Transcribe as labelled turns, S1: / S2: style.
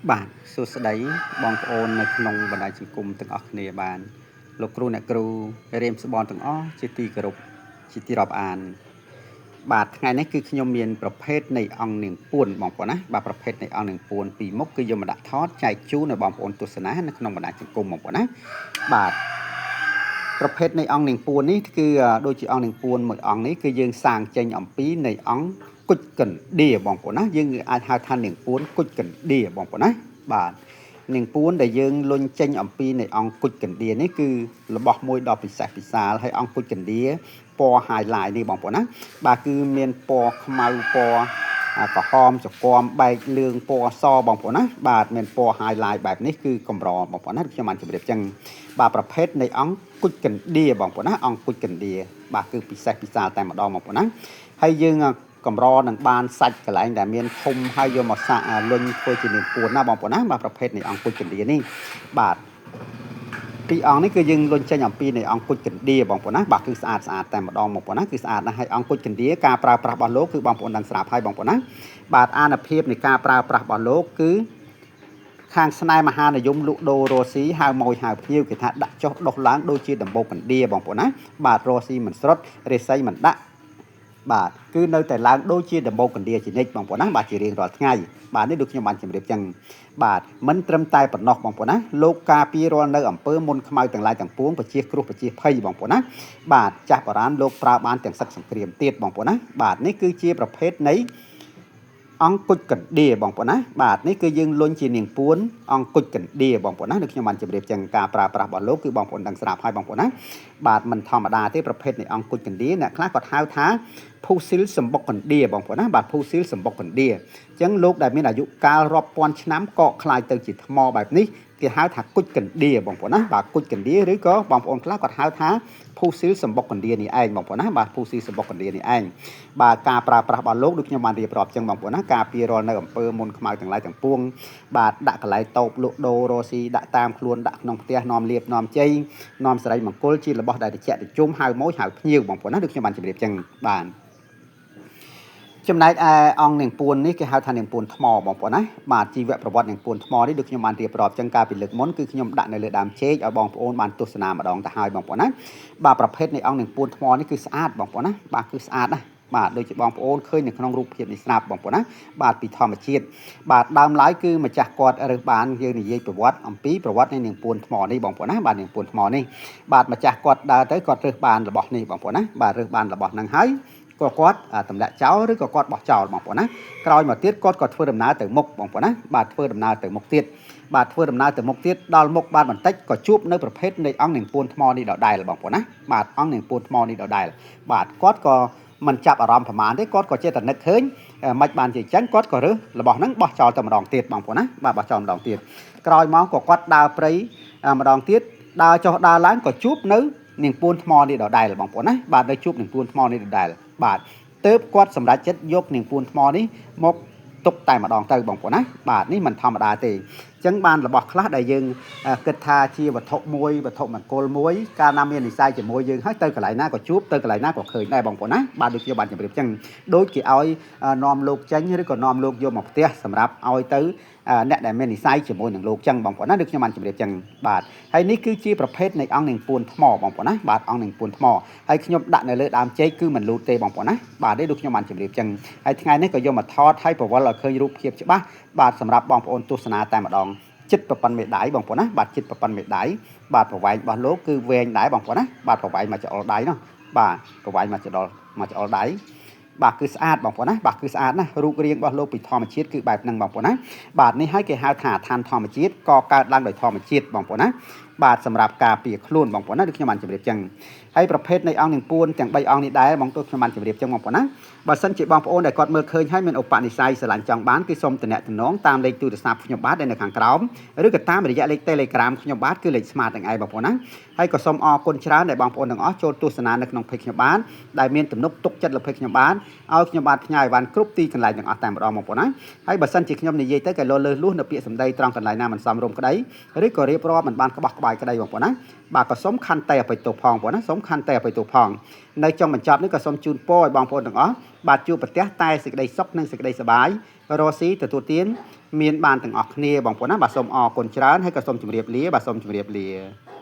S1: បាទសួស្តីបងប្អូននៅក្នុងបណ្ដាញសង្គមទាំងអស់គ្នាបានលោកគ្រូអ្នកគ្រូរៀមស្បនទាំងអស់ជាទីគោរពជាទីរាប់អានបាទថ្ងៃនេះគឺខ្ញុំមានប្រភេទនៃអង្គនាងពួនបងប្អូនណាបាទប្រភេទនៃអង្គនាងពួនពីរមុខគឺយកមកដាក់ថតចែកជូនឲ្យបងប្អូនទស្សនានៅក្នុងបណ្ដាញសង្គមបងប្អូនណាបាទប្រភេទនៃអង្គនាងពួននេះគឺដូចជាអង្គនាងពួនមួយអង្គនេះគឺយើងសាងចេញអំពីនៃអង្គគុជកណ្ដៀបងប្អូនណាយើងអាចហៅថានាងពួនគុជកណ្ដៀបងប្អូនណាបាទនាងពួនដែលយើងលុញចេញអំពីនៃអង្គគុជកណ្ដៀនេះគឺរបស់មួយដ៏ពិសេសពិសាលហើយអង្គគុជកណ្ដៀពណ៌ highlight នេះបងប្អូនណាបាទគឺមានពណ៌ខ្មៅពណ៌ក្រហមសកមបែកលឿងពណ៌សបងប្អូនណាបាទមានពណ៌ highlight បែបនេះគឺកម្របងប្អូនណាខ្ញុំបានជម្រាបចឹងបាទប្រភេទនៃអង្គគុជកណ្ដៀបងប្អូនណាអង្គគុជកណ្ដៀបាទគឺពិសេសពិសាលតែម្ដងបងប្អូនណាហើយយើងកម្រនឹងបានសាច់កន្លែងដែលមានធំហើយយកមកសាក់លុញធ្វើជានាងពួនណាបងប្អូនណាបាទប្រភេទនៃអង្គគុជកណ្ដៀនេះបាទពីរអង្គនេះគឺយើងលុញចេញអំពីនៃអង្គគុជកណ្ដៀបងប្អូនណាបាទគឺស្អាតស្អាតតែម្ដងបងប្អូនណាគឺស្អាតណាស់ហើយអង្គគុជកណ្ដៀការប្រើប្រាស់របស់លោកគឺបងប្អូនដឹងស្រាប់ហើយបងប្អូនណាបាទអានុភាពនៃការប្រើប្រាស់របស់លោកគឺខាងស្នេហ៍មហានិយមលក់ដូររស៊ីហៅម៉ួយហៅភ្ញៀវគេថាដាក់ចុះដុះឡើងដូចជាដំបូកកណ្ដៀបងប្អូនណាបាទរស៊ីមិនស្រុតរិស័យមិនដាក់បាទគឺនៅតែឡើងដូចជាដំបូកកណ្ដៀជានិច្ចបងប្អូនណាបាទជារៀងរាល់ថ្ងៃបាទនេះដូចខ្ញុំបានជម្រាបចឹងបាទមិនត្រឹមតែប៉ុណ្ណោះបងប្អូនណាលោកការពាររាល់នៅអំពើមុនខ្មៅទាំងឡាយទាំងពួងពជាគ្រោះពជាភ័យបងប្អូនណាបាទចាស់បុរាណលោកប្រើបានទាំងសឹកសង្គ្រាមទៀតបងប្អូនណាបាទនេះគឺជាប្រភេទនៃអង្គគុជកណ្ដៀបងប្អូនណាបាទនេះគឺយើងលុញជានាងពួនអង្គគុជកណ្ដៀបងប្អូនណាដូចខ្ញុំបានជម្រាបចឹងការប្រើប្រាស់របស់លោកគឺបងប្អូនដឹងស្រាប់ហើយបងប្អូនណាបាទមិនធម្មតាទេប្រភេទនៃអង្គគុជកណ្ដៀអ្នកខ្លះគាត់ហៅថាភូស៊ីលសម្បុកកណ្ដៀបងប្អូនណាបាទភូស៊ីលសម្បុកកណ្ដៀអញ្ចឹងលោកដែលមានអាយុកាលរាប់ពាន់ឆ្នាំកកក្លាយទៅជាថ្មបែបនេះគេហៅថាគុជកណ្ដៀបងប្អូនណាបាទគុជកណ្ដៀឬក៏បងប្អូនខ្លះគាត់ហៅថាភូស៊ីលសម្បុកកណ្ដៀនេះឯងបងប្អូនណាបាទភូស៊ីលសម្បុកកណ្ដៀនេះឯងបាទការប្រើប្រាស់របស់លោកដូចខ្ញុំបានរៀបរាប់ចឹងបងប្អូនណាការពាររាល់នៅអំពើមុនខ្មៅទាំងឡាយទាំងពួងបាទដាក់កន្លែងតូបលក់ដូររស៊ីដាក់តាមខ្លួនដាក់ក្នុងផ្ទះនាំលៀបនាំជ័យនាំសិរីមង្គលជារបស់ដែលត្រជាក់ត្រជុំហៅម៉ូយហៅភ្ញៀវបងប្អូនណាដូចខ្ញុំបានជម្រាបចឹងបាទចំណែកឯអង្គនាងពួននេះគេហៅថានាងពួនថ្មបងប្អូនណាបាទជីវប្រវត្តិនាងពួនថ្មនេះដូចខ្ញុំបានរៀបរាប់ចឹងកាលពីលើកមុនគឺខ្ញុំដាក់នៅលើដើមចេកឲ្យបងប្អូនបានទស្សនាម្ដងទៅហើយបងប្អូនណាបាទប្រភេទនៃអង្គនាងពួនថ្មនេះគឺស្អាតបងប្អូនណាបាទគឺស្អាតណាស់បាទដូចជាបងប្អូនឃើញនៅក្នុងរូបភាពនេះស្រាប់បងប្អូនណាបាទពីធម្មជាតិបាទដើមឡើយគឺម្ចាស់គាត់រើសបានយើងនិយាយប្រវត្តិអំពីប្រវត្តិនៃនាងពួនថ្មនេះបងប្អូនណាបាទនាងពួនថ្មនេះបាទម្ចាស់គាត់ដើរទៅគាត់រើសបានរបស់នេះបងប្អូនណាបាទរើសបានរបស់ហ្នឹងហើយក៏គាត់ទម្លាក់ចោលឬក៏គាត់បោះចោលបងប្អូនណាក្រោយមកទៀតគាត់ក៏ធ្វើដំណើរទៅមុខបងប្អូនណាបាទធ្វើដំណើរទៅមុខទៀតបាទធ្វើដំណើរទៅមុខទៀតដល់មុខបានបន្តិចក៏ជួបនៅប្រភេទនៃអង្គនាងពួនថ្មនេះដដែលបងប្អូនណាបាទអង្គនាងពួនថ្មនេះដដែលបាទគាត់ក៏មិនចាប់អារម្មណ៍ប្រមាណទេគាត់ក៏ចេះតែនឹកឃើញមិនបានជាអញ្ចឹងគាត់ក៏រើសរបស់ហ្នឹងបោះចោលទៅម្ដងទៀតបងប្អូនណាបាទបោះចោលម្ដងទៀតក្រោយមកក៏គាត់ដើរព្រៃម្ដងទៀតដើរចុះដើរឡើងក៏ជួបនៅនាងពួនថ្មនេះដដែលបងប្អូនណាបាទនៅជួបនាងពួនថ្មនេះដដែលបាទទើបគាត់សម្រេចចិត្តយកនាងពួនថ្មនេះមកទុកតែម្ដងទៅបងប្អូនណាបាទនេះមិនធម្មតាទេអញ្ចឹងបានរបស់ខ្លះដែលយើងគិតថាជាវត្ថុមួយវត្ថុមង្គលមួយកាលណាមាននិស័យជាមួយយើងហើយទៅកន្លែងណាក៏ជួបទៅកន្លែងណាក៏ឃើញដែរបងប្អូនណាបាទដូចខ្ញុំបានជម្រាបអញ្ចឹងដូចគេឲ្យនាំលោកចេញឬក៏នាំលោកយកមកផ្ទះសម្រាប់ឲ្យទៅអ្នកដែលមាននិស័យជាមួយនឹងលោកចឹងបងប្អូនណាដូចខ្ញុំបានជម្រាបចឹងបាទហើយនេះគឺជាប្រភេទនៃអង្គនាងពួនថ្មបងប្អូនណាបាទអង្គនាងពួនថ្មហើយខ្ញុំដាក់នៅលើដើមចេកគឺមិនលូតទេបងប្អូនណាបាទនេះដូចខ្ញុំបានជម្រាបចឹងហើយថ្ងៃនេះក៏យកមកថតឲ្យប្រវល់ឲ្យឃើញរូបភាពច្បាស់បាទសម្រាប់បងប្អូនទស្សនាតែម្ដងចិត្តប្រប៉ុនមេដៃបងប្អូនណាបាទចិត្តប្រប៉ុនមេដៃបាទប្រវែងរបស់លោកគឺវែងដែរបងប្អូនណាបាទប្រវែងមកចអុលដៃនោះបាទប្រវែងមកចដល់មកចអុលដៃបាទគឺស្អាតបងប្អូនណាបាទគឺស្អាតណាស់រូបរាងរបស់លោកពីធម្មជាតិគឺបែបហ្នឹងបងប្អូនណាបាទនេះហើយគេហៅថាឋានធម្មជាតិក៏កើតឡើងដោយធម្មជាតិបងប្អូនណាបាទសម្រាប់ការពារខ្លួនបងប្អូនណាដូចខ្ញុំបានជម្រាបចឹងហើយប្រភេទនៃអង្គនាងពួនទាំង3អង្គនេះដែរបងប្អូនខ្ញុំបានជម្រាបចឹងបងប្អូនណាបើសិនជាបងប្អូនដែលគាត់មើលឃើញហើយមានឧបនិស្ស័យស្រឡាញ់ចង់បានគឺសូមទំនាក់ទំនងតាមលេខទូរស័ព្ទខ្ញុំបាទដែលនៅខាងក្រោមឬក៏តាមរយៈលេខ Telegram ខ្ញុំបាទគឺលេខ Smart ទាំងឯងបងប្អូនណាហើយក៏សូមអរគុណច្រើនដែលបងប្អូនទាំងអស់ចូលទស្សនានៅក្នុង Page ខ្ញុំបាទដែលមានទំនុកទុកចិត្តលើ Page ខ្ញុំបាទឲ្យខ្ញុំបាទផ្ញើឲ្យបានគ្រប់ទីកន្លែងទាំងអស់តែម្ដងបងប្អូនណាហើយបើសិនជាខ្ញុំនិយាយទៅក៏លើសលួសនៅពាក្យសម្ដីត្រង់កន្លែងណាមិនសមរម្យក្តីឬក៏រៀបរាប់មិនបានក្បោះក្បាយក្តីបងប្អូនណាបាទក៏សូមខន្តីអភ័យទោសផងបងប្អូនណាសូមខន្តីអភ័យទោសផងនៅចុងបញ្ចប់នេះក៏សូមជូនពរឲ្យបងប្អូនទាំងអស់បាទជួបប្រទះតែសេចក្តីសុខនិងសេចក្តីសប្បាយរស់ស៊ីទទួលទាន មានបានទាំងអស់គ្នាបងប្អូនណាបាទសូមអរគុណច្រើនហើយក៏សូមជម្រាបលាបាទសូមជម្រាបលា។